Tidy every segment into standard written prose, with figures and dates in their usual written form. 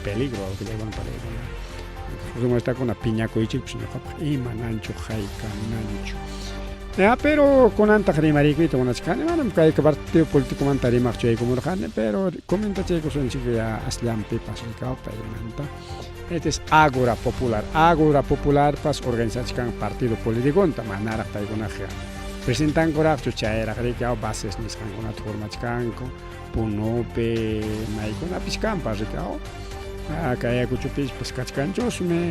peligro wawqillaykuna paniykuna. Fujimoristakuna piñakuychikpis ñuqapaq imananchu haykananchu. Ya, pero kunantaq rimariykuyta munachkani, manam kay partido politicomanta rimaqchu yaykumurqani, pero comentachaykusunchik ya asllanpipas rikaw paymanta. Este es Ágora Popular. Ágora Popularpas organizachkan partido politiconta, manaraq paykunaqa presentankuraqchu, chayraq rikaw bases nisqankunata formachkanku, Punopi maykunapis kanpas rikaw. Kay Ayacuchopispas kachkanchusmi,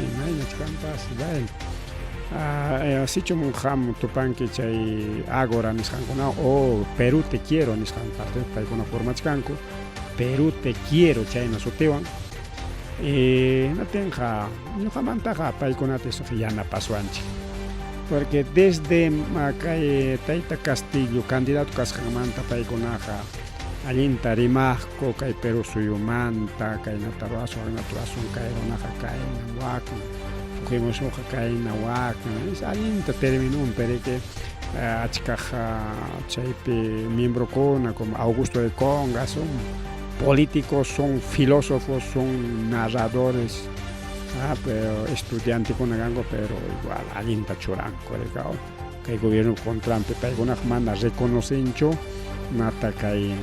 imaynachkanpas, bueno. Sichum qam tupanki chay Ágora nisqankuna o Perú te quiero nisqan partido paykuna formachkanku, Perú te quiero chayna sutiwan. Hinaptinqa ñuqamantaqa paykunata yanapaswanchik. Porque desde kay tayta Castillo candidato kasqanmanta paykunaqa allinta rimaqku kay Perú suyumanta, kaynata ruwasun, kaynata ruwasun, kay runaqa kayna wakna, Fujimoriqa kayna wakna, allinta terminunpi riki achkaq chaypi miembrokuna como Augusto de Conga son políticos, son filósofos, son narradores, pero estudiantekuna kanku, pero igual allinta churanku rikaw kay gobierno contranpi paykunaqa mana reconocenchu nata kay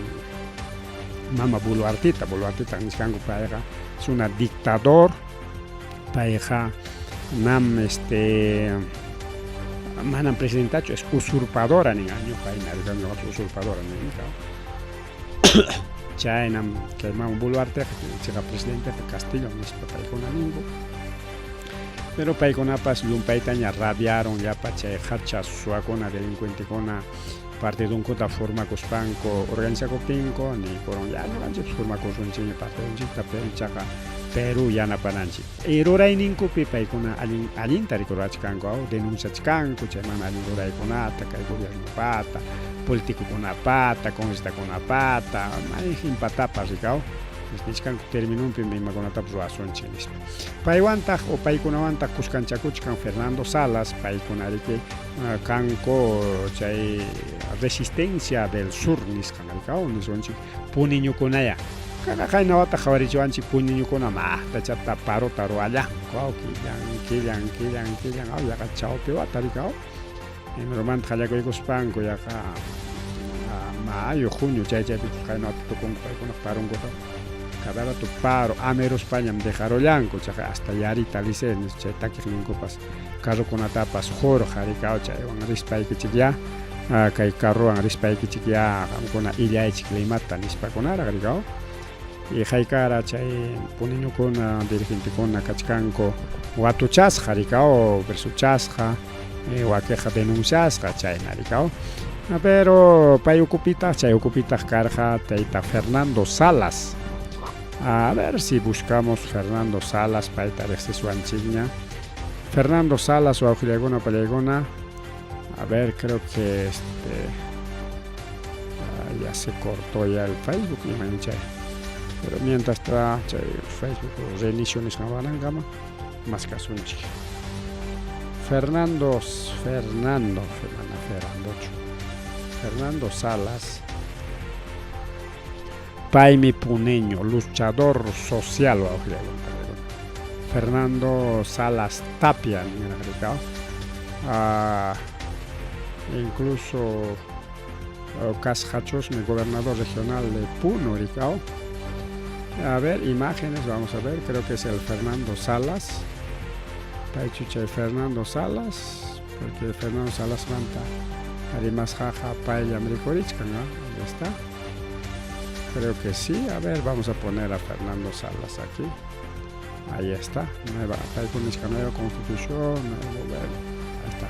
mama Boluartita, Boluartita nisqanku payqa es una dictador, payqa nam este manam presidentachu, es usurpadora nin, ñuqa hina ñuqapas usurpadora nin. Chaynam kay mama Boluarteqa chiqa presidenteqa Castillo nispa paykuna ninku. Pero paykunapas llumpaytaña rabiaron llapa chay hacha suwakuna delincuentekuna partidunkuta formakuspanku organizakuptinku niykurun ya ñuqanchikpas formakusunchikña partidunchikta pero ichaqa Perú yanapananchik. Y rurayninkupi paykuna allin allinta rikurachkanku aw denunciachkanku chay mana allin ruraykunata kay gobiernopata, politicokunapata, congresitakunapata, mayqinpatapas rikaw nichkanku terminunpi imakunatapas ruwasunchik nispa. Paywantaq o paykunawantaq kuskanchakuchkan Fernando Salas, paykuna riki kanku chay resistencia del sur nisqan rikaw nisunchik puniñukunaya. Kaqa qayna wata qhawarichiwanchik puñuñukuna maqtachata parota ruwallanku aw killan killan killan killan aw yaqa chawpi wata rikaw eneromanta qallakuykuspanku yaqa mayo junio chay chaypi qayna wata tukunku paykunaq parunkuta cada rato paro ameruspañam dejarollanku chaqa hasta yarita liceo nispa chay takiqninkupas carrokunatapas hurqa rikaw chaywan rispaykichik ya kay carrowan rispaykichik ya qamkuna illaychik Limata nispakunaraq rikaw y haykara chay puniñukuna dirigentekuna kachkanku watuchasqa rikaw presochasqa wakiqa denunciasqa chayna rikaw pero pay ukupitaq chay ukupitaq karqa tayta Fernando Salas. A ver si buscamos Fernando Salas payta riqsiswanchikña. Fernando Salas wawqillaykuna pallaykuna. A ver, creo que este ya se cortó ya el Facebook imanchay. Pero mientras está chay Facebook reinicio nisqan ruwanankama maskasunchik. Fernando Fernando mana Fernandochu. Fernando Salas paymi puneño, luchador social wawqillaykuna pallaykuna. Fernando Salas Tapia ninraq rikaw. Incluso kasqachusmi gobernador regional de Puno rikaw. A ver, imágenes, vamos a ver, creo que es el Fernando Salas. Paychu chay Fernando Salas, porque Fernando Salas manta rimasqaqa payllam rikurichkan, ahí está. Creo que sí, a ver, vamos a poner a Fernando Salas aquí. Ahí está, nueva, nueva constitución, nuevo, bueno, ahí está.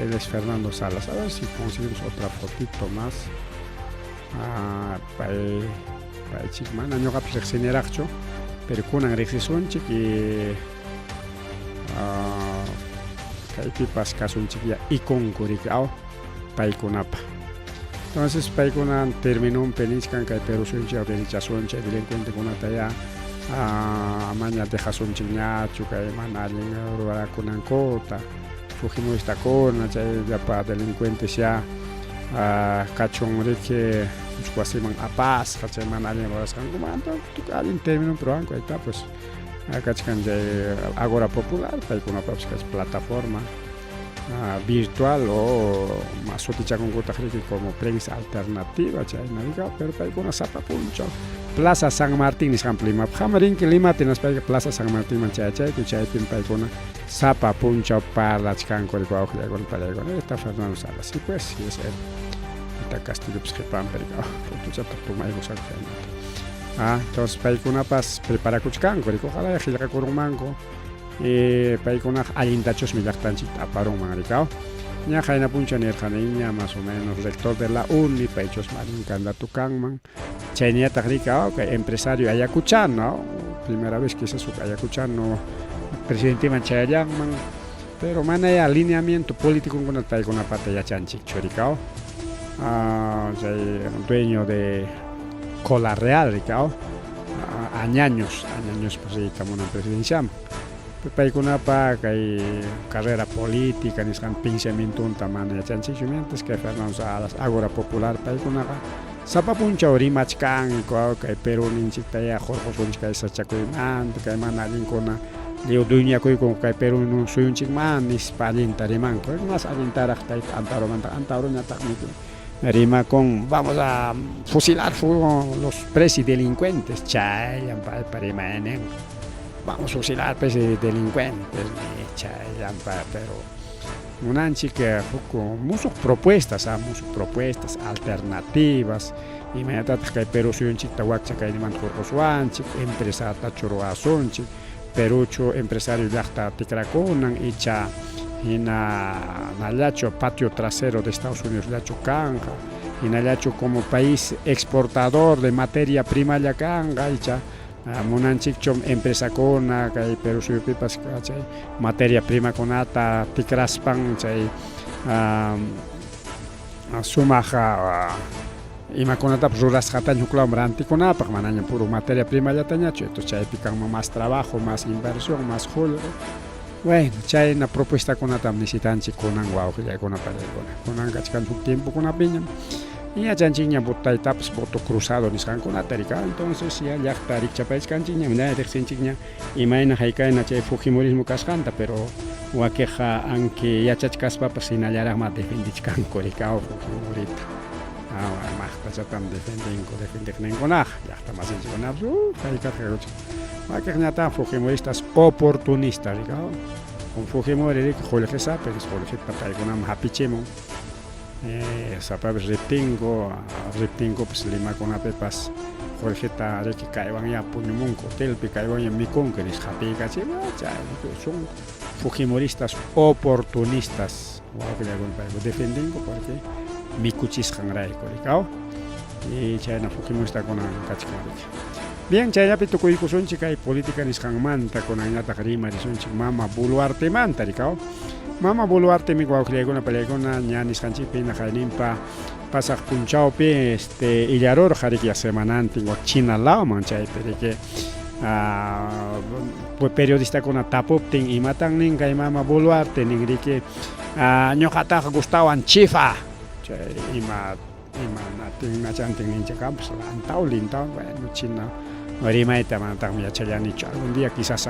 Él es Fernando Salas. A ver si conseguimos otra fotito más. Pay paychik mana ñuqapas riqsiniraqchu, pero kunan riqsisunchik y kaypipas kasunchik ya ikunku riki aw paykunapa. Entonces paykuna terminunpi nichkan kay Perú suyunchik derechasunchik delincuentekunata ya amaña dejasunchikñachu kay mana allin rurakunankuta fujimoristakuna chay llapa delincuentes ya kachun riki Uchku wasiman apasqa chay mana allin rurasqankumanta, tukuy allin término ruwanku. Ahí está, pues, kachkan chay Agora Popular, paykunapapas kach plataforma virtual o mas sutichakunkutaq riki como prensa alternativa, chayna, pero paykuna sapa punchaw Plaza San Martín nisqanpi Limapi hamarinki Limata, hinaspayki Plaza San Martinman chayachayku, chaypim paykuna sapa punchaw parlachkanku, wawqillaykuna, panaykuna. Está Fernando Salas, sí pues, sí es él. Está Castillopas qipanpi, fotochataq tomaykusqaku chaymanta. Entonces paykunapas preparakuchkanku, ojalá qillqakurunmanku, paykunaqa allintachusmi llaqtanchikta aparunman, rikaw. Ña qayna punchaw nirqaniña más o menos rector de la UNI, paychusmi allin candidato kanman. Chayñataq rikaw kay empresario ayacuchano, primera vez quizás huk ayacuchano presidenteman chayallanman, pero mana ya lineamiento político paykunapata yachanchikchu, rikaw. Chay dueño de Cola Real, rikaw, añaños, añaños riyta munan presidenciaman. Paykunapa kay carrera política nisqan pensamientonta mana yachanchikchu, mientras que Fernando Salas, Ágora Popular, paykunaqa sapa punchaw rimachkanku kay Perú ninchikta ya hurqusunchik kay sachakuymanta, kay mana allinkuna lliw dueñakuykun kay Perú suyunchikman nispa allinta rimanku. Mas allintaraq tayta Antauromanta. Antauroñataqmi rimakun "vamos a fusilar los presidelincuentes", chayllam paypa rimaynin, "vamos a fusilar presidelincuentes", chayllam. Pero munanchik huk musuq propuestas, musuq propuestas alternativas, imaynatataq kay Perú suyunchikta wakcha kaynimanta hurquswanchik, empresatachu ruwasunchik, Peruchu empresario llaqta tikrakunan, icha hina nallachu patio trasero de Estados Unidos llachu kanqa, hinallachu como país exportador de materia prima lla kanqa, icha munanchikchu empresakuna kay Perú suyupipas chay materia primakunata tikraspan chay sumaq imakunatapas rurasqataña huklawman rantikunapaq, manaña puro materia primallatañachu? Entonces chaypi kanman más trabajo, más inversión, más qullqi. Bueno, chayna propuestakunatam necesitanchik kunan, wawqillaykuna, panaykuna. Kunan kachkan huk tiempokunapiñam, yachanchikña taytapas voto cruzado nisqankunata, rika. Entonces ya llaqta rikchapaychkanchikña, ña riqsinchikña imayna haykayna chay fujimorismo kasqanta, pero wakiqqa aunque yachachkaspapas hinallaraqma defendichkanku, rika, fujimorita. Maqtachatam defendinku defendiqninkunaqa, llaqta masinchikkunapas haykatqa. Wakiqñataq fujimoristas oportunistas, rika. Un Fujimori riki qullqisapa, qullqita paykunaman hapichimun. Sapapas riptinku, riptinkupas Limakunapipas qullqita riki kaywanya puñumunku hotelpi, kaywanya mikunku nispa hapiykachimun, chay son fujimoristas oportunistas, wawqillaykuna, payku defendinku porque mikuchisqanrayku, rikaw. Y chayna fujimoristakuna kachkan, riki. Bien, chayllapi tukuykusunchik kay política nisqanmanta, kunanñataq rimarisunchik mama Boluartemanta, rikaw. Mama Boluartemi, wawqillaykuna, panaykuna, ña nisqanchikpi hina qayninpa pasaq punchawpi illarurqa, riki, semanantin wak China lawman, chaypi riki periodistakuna tapuptin, imatan nin kay mama Boluarte, nin riki, "Ñuqataqa gustawan chifa", chay ima ima natin nachantin ninchik kanpas lantaw lintaw. Bueno, china rimayta manataqmi yachallanichu, algún día quizás.